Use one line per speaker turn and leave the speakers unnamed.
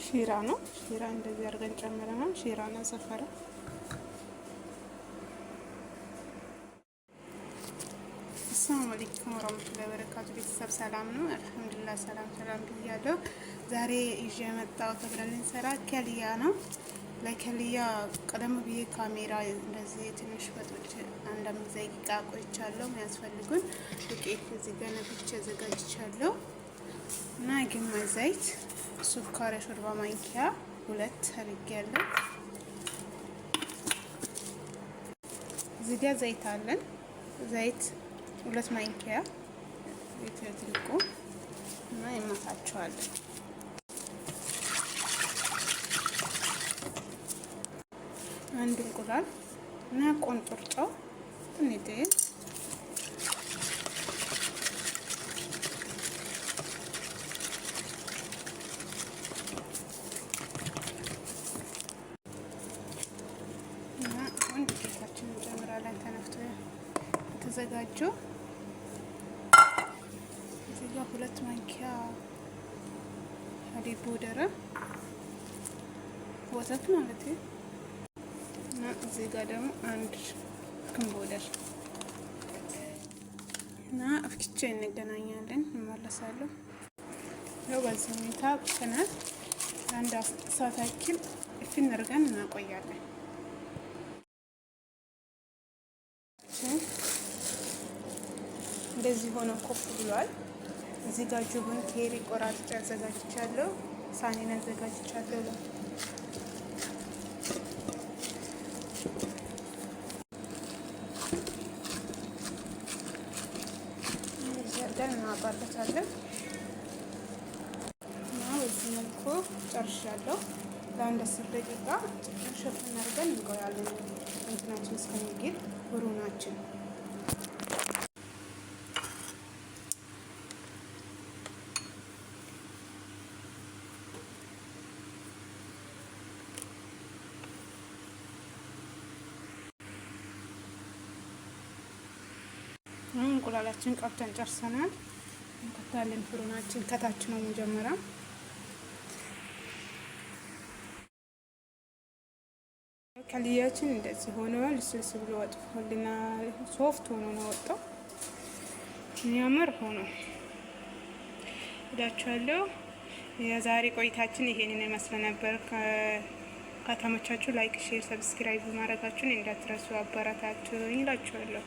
ሺራ ነው። ሺራ እንደዚህ አድርገን ጨምረናል። ሺራ ነው ሰፈረ። አሰላሙ አለይኩም ወራህመቱላሂ ወበረካቱ። ቤተሰብ ሰላም ነው? አልሐምዱሊላህ ሰላም ሰላም ብያለሁ። ዛሬ ይዤ የመጣሁት አብረን እንሰራ ከልያ ነው። ለከልያ ቀደም ብዬ ካሜራ እንደዚህ ትንሽ በጥብጬ አንድ 5 ደቂቃ ቆይቻለሁ። የሚያስፈልጉን ዱቄት እዚህ ጋር ነፍቼ አዘጋጅቻለሁ እና ግማሽ ዘይት፣ ስኳር የሾርባ ማንኪያ 2 አድርጌያለሁ። እዚህ ጋር ዘይት አለን። ዘይት 2 ማንኪያ ትልቁ እና ይመታቸዋለን። አንድ እንቁላል እና ቆንጡር ጨው ትንሽ፣ እና አሁን ዱቄታችንን እንጨምራለን። ተነፍቶ የተዘጋጀው እዚህ ጋር 2 ማንኪያ حليب بودرة ወተት ማለት ነው። እና እዚህ ጋር ደግሞ አንድ baking powder እና አፍክቼ እንገናኛለን። እመለሳለሁ። ያው በዚህ ሁኔታ አብቅተናል። ለአንድ ሰዓት ያክል እፍን አድርገን እናቆያለን። እንደዚህ ሆኖ ኮፍ ብሏል። እዚህ ጋር جبن ኬሪ ቆራርጬ አዘጋጅቻለሁ። ሳኔን አዘጋጅቻለሁ። እንደዚህ አድርገን እናወጣበታለን እና በዚህ መልኩ ጨርሻለሁ። ለአንድ 10 ደቂቃ ሸፍን አድርገን እንቆያለን። እንትናችን እስከሚግል ፍሩናችን። እንቁላላችን ቀብተን ጨርሰናል። እንከታለን። ፍሩናችን ከታች ነው መጀመሪያ። ከልያችን እንደዚህ ሆኖ ልስልስ ብሎ ወጥቶልናል። Soft ሆኖ ነው ወጣው። የሚያምር ሆኖ እላችኋለሁ። የዛሬ ቆይታችን ይሄንን ይመስል ነበር። ከተመቻችሁ like፣ share፣ subscribe ማድረጋችሁን እንዳትረሱ። አበረታቱኝ እላችኋለሁ።